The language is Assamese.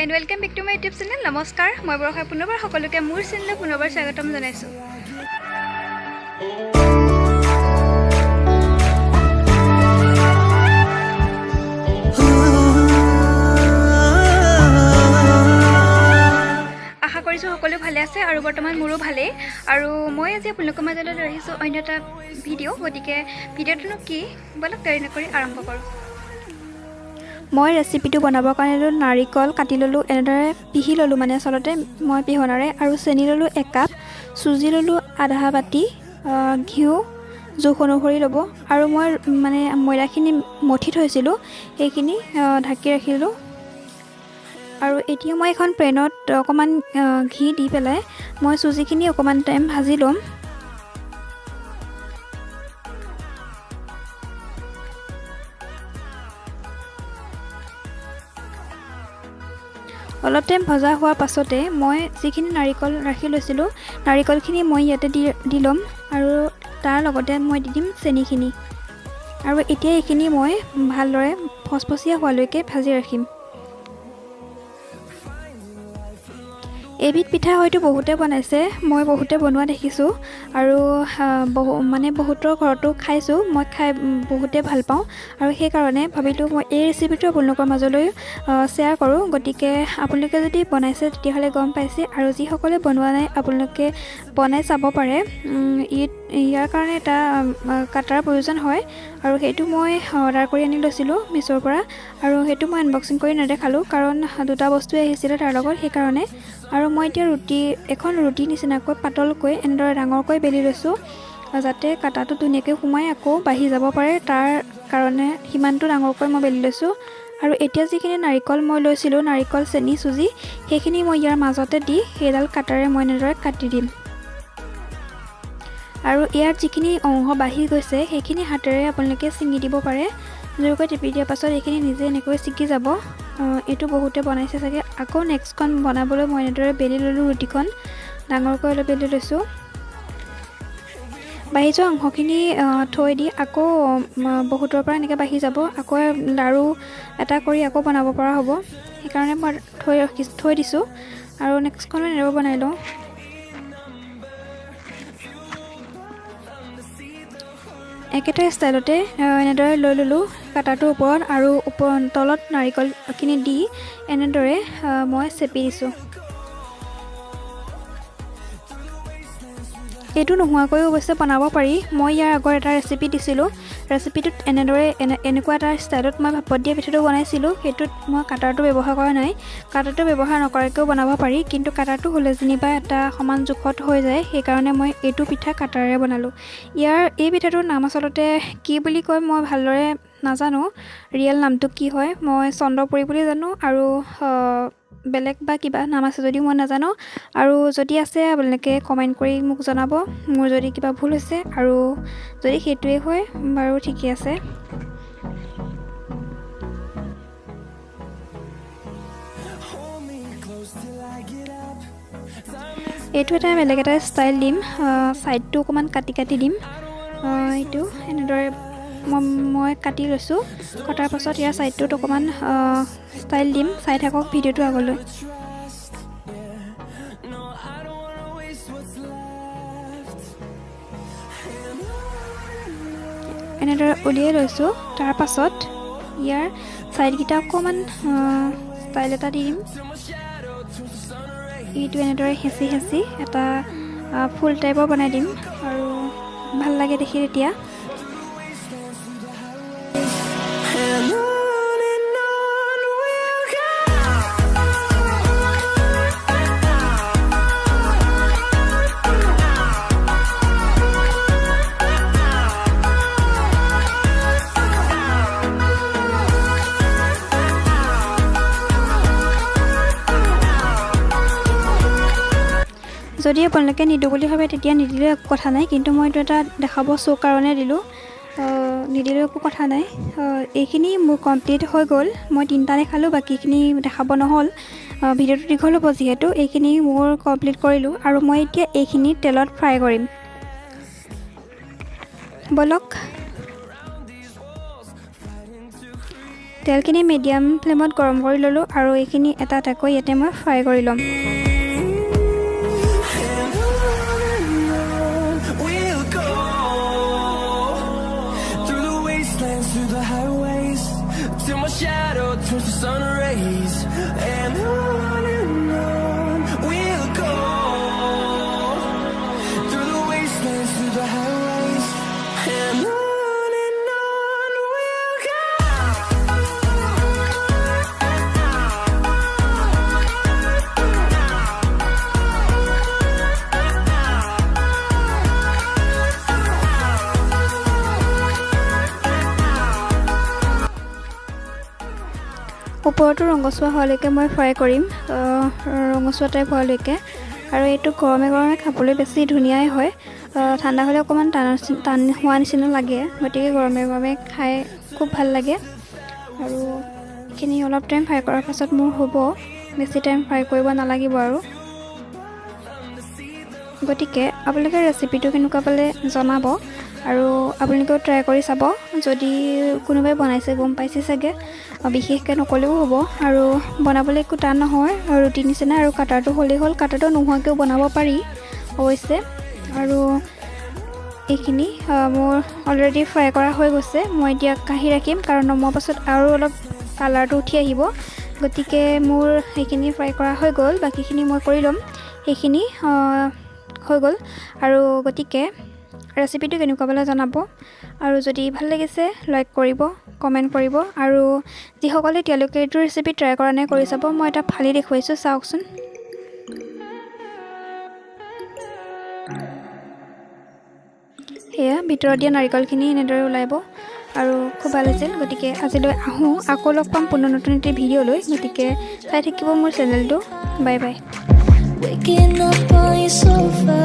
And welcome back to my YouTube channel. নমস্কাৰ, মই বৰষা, পুনৰবাৰ সকলোকে মোৰ চেনেললৈ পুনৰবাৰ স্বাগতম জনাইছোঁ। আশা কৰিছোঁ সকলো ভালে আছে আৰু বৰ্তমান মোৰো ভালেই। আৰু মই আজি আপোনালোকৰ মাজলৈ লৈ আহিছোঁ অন্য এটা ভিডিঅ'। গতিকে ভিডিঅ'টোনো কি, ব'লক দেৰি নকৰি আৰম্ভ কৰোঁ। মই ৰেচিপিটো বনাবৰ কাৰণে ল'লোঁ নাৰিকল কাটি ল'লোঁ, এনেদৰে পিহি ল'লোঁ, মানে আচলতে মই পিহনাৰে। আৰু চেনি ল'লোঁ একাপ, চুজি ল'লোঁ আধা বাতি, ঘিউ জোখ অনুসৰি ল'ব। আৰু মই মানে ময়দাখিনি মঠি থৈছিলোঁ, সেইখিনি ঢাকি ৰাখিলোঁ। আৰু এতিয়া মই এখন পেনত অকণমান ঘি দি পেলাই মই চুজিখিনি অকণমান টাইম ভাজি ল'ম। অলপ টাইম ভজা হোৱাৰ পাছতে মই যিখিনি নাৰিকল ৰাখি লৈছিলোঁ, নাৰিকলখিনি মই ইয়াতে দি দি ল'ম আৰু তাৰ লগতে মই দি দিম চেনিখিনি। আৰু এতিয়া এইখিনি মই ভালদৰে ফচফচীয়া হোৱালৈকে ভাজি ৰাখিম। এইবিধ পিঠা হয়তো বহুতে বনাইছে, মই বহুতে বনোৱা দেখিছোঁ আৰু বহু মানে বহুতৰ ঘৰতো খাইছোঁ। মই খাই বহুতেই ভাল পাওঁ আৰু সেইকাৰণে ভাবিলোঁ মই এই ৰেচিপিটো আপোনালোকৰ মাজলৈ শ্বেয়াৰ কৰোঁ। গতিকে আপোনালোকে যদি বনাইছে, তেতিয়াহ'লে গম পাইছে আৰু যিসকলে বনোৱা নাই, আপোনালোকে বনাই চাব পাৰে। ইয়াৰ কাৰণে এটা কাটাৰ প্ৰয়োজন হয় আৰু সেইটো মই অৰ্ডাৰ কৰি আনি লৈছিলোঁ মিছ'ৰ পৰা। আৰু সেইটো মই আনবক্সিং কৰি নেদেখালোঁ, কাৰণ দুটা বস্তুৱে আহিছিলে তাৰ লগত, সেইকাৰণে। আৰু মই এতিয়া ৰুটি এখন ৰুটি নিচিনাকৈ পাতলকৈ এনেদৰে ডাঙৰকৈ বেলি লৈছোঁ, যাতে কাটাটো ধুনীয়াকৈ সোমাই আকৌ বাঢ়ি যাব পাৰে, তাৰ কাৰণে সিমানটো ডাঙৰকৈ মই বেলি লৈছোঁ। আৰু এতিয়া যিখিনি নাৰিকল মই লৈছিলোঁ, নাৰিকল, চেনি, চুজি, সেইখিনি মই ইয়াৰ মাজতে দি সেইডাল কাটাৰে মই এনেদৰে কাটি দিম। আৰু ইয়াত যিখিনি অংশ বাঢ়ি গৈছে, সেইখিনি হাতেৰে আপোনালোকে ছিঙি দিব পাৰে। জোৰকৈ টিপি দিয়াৰ পাছত এইখিনি নিজে এনেকৈ ছিগি যাব। এইটো বহুতে বনাইছে চাগে। আকৌ নেক্সটখন বনাবলৈ মই এনেদৰে বেলি ল'লোঁ, ৰুটিখন ডাঙৰকৈ অলপ বেলি লৈছোঁ। বাঢ়ি যোৱা অংশখিনি থৈ দি আকৌ বহুতৰ পৰা এনেকৈ বাঢ়ি যাব, আকৌ লাৰু এটা কৰি আকৌ বনাব পৰা হ'ব, সেইকাৰণে মই থৈ দিছোঁ। আৰু নেক্সটখনো এনেদৰে বনাই লওঁ। একেটা ষ্টাইলতে এনেদৰে লৈ ল'লোঁ কাটাটোৰ ওপৰত আৰু ওপৰ তলত নাৰিকলখিনি দি এনেদৰে মই চেপি দিছোঁ। এইটো নোহোৱাকৈও অৱশ্যে বনাব পাৰি। মই ইয়াৰ আগৰ এটা ৰেচিপি দিছিলোঁ। ৰেচিপিটোত এনেদৰে এনেকুৱা এটা ষ্টাইলত মই ভাপত দিয়া পিঠাটো বনাইছিলোঁ। সেইটোত মই কাটাৰটো ব্যৱহাৰ কৰা নাই। কাটাৰটো ব্যৱহাৰ নকৰাকৈও বনাব পাৰি, কিন্তু কাটাৰটো হ'লে যেনিবা এটা সমান জোখত হৈ যায়, সেইকাৰণে মই এইটো পিঠা কাটাৰেৰে বনালোঁ। এই পিঠাটোৰ নাম আচলতে কি বুলি কয়, মই ভালদৰে নাজানো। ৰিয়েল নামটো কি হয়, মই চন্দ্ৰপুৰি বুলি জানো আৰু বেলেগ বা কিবা নাম আছে যদিও মই নাজানো। আৰু যদি আছে, আপোনালোকে কমেণ্ট কৰি মোক জনাব মোৰ যদি কিবা ভুল হৈছে। আৰু যদি সেইটোৱেই হয়, বাৰু ঠিকে আছে। Hold me close till I get up. এইটো এটা বেলেগ এটা ষ্টাইল দিম, ছাইডটো অকণমান কাটি কাটি দিম। এইটো এনেদৰে মই কাটি লৈছোঁ। কটাৰ পাছত ইয়াৰ ছাইডটোত অকণমান ষ্টাইল দিম। চাই থাকক ভিডিঅ'টো আগলৈ। Trust. Yeah. No, I don't wanna waste what's left. And এনেদৰে উলিয়াই লৈছোঁ। তাৰ পাছত ইয়াৰ ছাইডকেইটা অকণমান ষ্টাইল এটা দি দিম। এইটো এনেদৰে হেঁচি হেঁচি এটা ফুল টাইপৰ বনাই দিম আৰু ভাল লাগে দেখি তেতিয়া। And on and on we'll go. যদি আপোনালোকে নিদিওঁ বুলি ভাবে, তেতিয়া নিদিলেও একো কথা নাই, কিন্তু মই এইটো এটা দেখাব শ্ব' কাৰণে দিলোঁ। নিদিলেও একো কথা নাই। এইখিনি মোৰ কমপ্লিট হৈ গ'ল। মই তিনিটা দেখালোঁ, বাকীখিনি দেখাব নহ'ল, ভিডিঅ'টো দীঘল হ'ব যিহেতু। এইখিনি মোৰ কমপ্লিট কৰিলোঁ আৰু মই এতিয়া এইখিনি তেলত ফ্ৰাই কৰিম। ব'লক। তেলখিনি মিডিয়াম ফ্লেমত গৰম কৰি ল'লোঁ আৰু এইখিনি এটা এটাকৈ ইয়াতে মই ফ্ৰাই কৰি ল'ম। And on we'll go through the wastelands, through the highways, till my shadow turns to sun rays. And on we'll go through the wastelands, through the highways, and on we'll go. ওপৰতো ৰঙচুৱা হোৱালৈকে মই ফ্ৰাই কৰিম, ৰঙচুৱা টাইপ হোৱালৈকে। আৰু এইটো গৰমে গৰমে খাবলৈ বেছি ধুনীয়াই হয়। ঠাণ্ডা হ'লে অকণমান টান টান হোৱা নিচিনা লাগে, গতিকে গৰমে গৰমে খাই খুব ভাল লাগে। আৰু এইখিনি অলপ টাইম ফ্ৰাই কৰাৰ পাছত মোৰ হ'ব, বেছি টাইম ফ্ৰাই কৰিব নালাগিব আৰু। গতিকে আপোনালোকে ৰেচিপিটো কেনেকুৱা পালে জনাব আৰু আপোনালোকেও ট্ৰাই কৰি চাব। যদি কোনোবাই বনাইছে গম পাইছে চাগে, বিশেষকৈ নক'লেও হ'ব। আৰু বনাবলৈ একো টান নহয়, ৰুটি নিচিনা, আৰু কাটাৰটো হ'লেই হ'ল। কাটাৰটো নোহোৱাকৈও বনাব পাৰি অৱশ্যে। আৰু এইখিনি মোৰ অলৰেডি ফ্ৰাই কৰা হৈ গৈছে। মই এতিয়া কাঢ়ি ৰাখিম, কাৰণ নমোৱাৰ পাছত আৰু অলপ কালাৰটো উঠি আহিব। গতিকে মোৰ সেইখিনি ফ্ৰাই কৰা হৈ গ'ল, বাকীখিনি মই কৰি ল'ম। সেইখিনি হৈ গ'ল। আৰু গতিকে ৰেচিপিটো কেনেকুৱা পালে জনাব, আৰু যদি ভাল লাগিছে লাইক কৰিব, কমেণ্ট কৰিব। আৰু যিসকলে এতিয়ালৈকে এইটো ৰেচিপি ট্ৰাই কৰা নাই, কৰি চাব। মই এটা ফালি দেখুৱাইছোঁ, চাওকচোন। সেয়া ভিতৰত দিয়া নাৰিকলখিনি এনেদৰে ওলাব আৰু খুব ভাল হৈছিল। গতিকে আজিলৈ আহোঁ, আকৌ লগ পাম পুনৰ নতুন এটি ভিডিঅ'লৈ। গতিকে চাই থাকিব মোৰ চেনেলটো। Bye bye. Waking up on your sofa.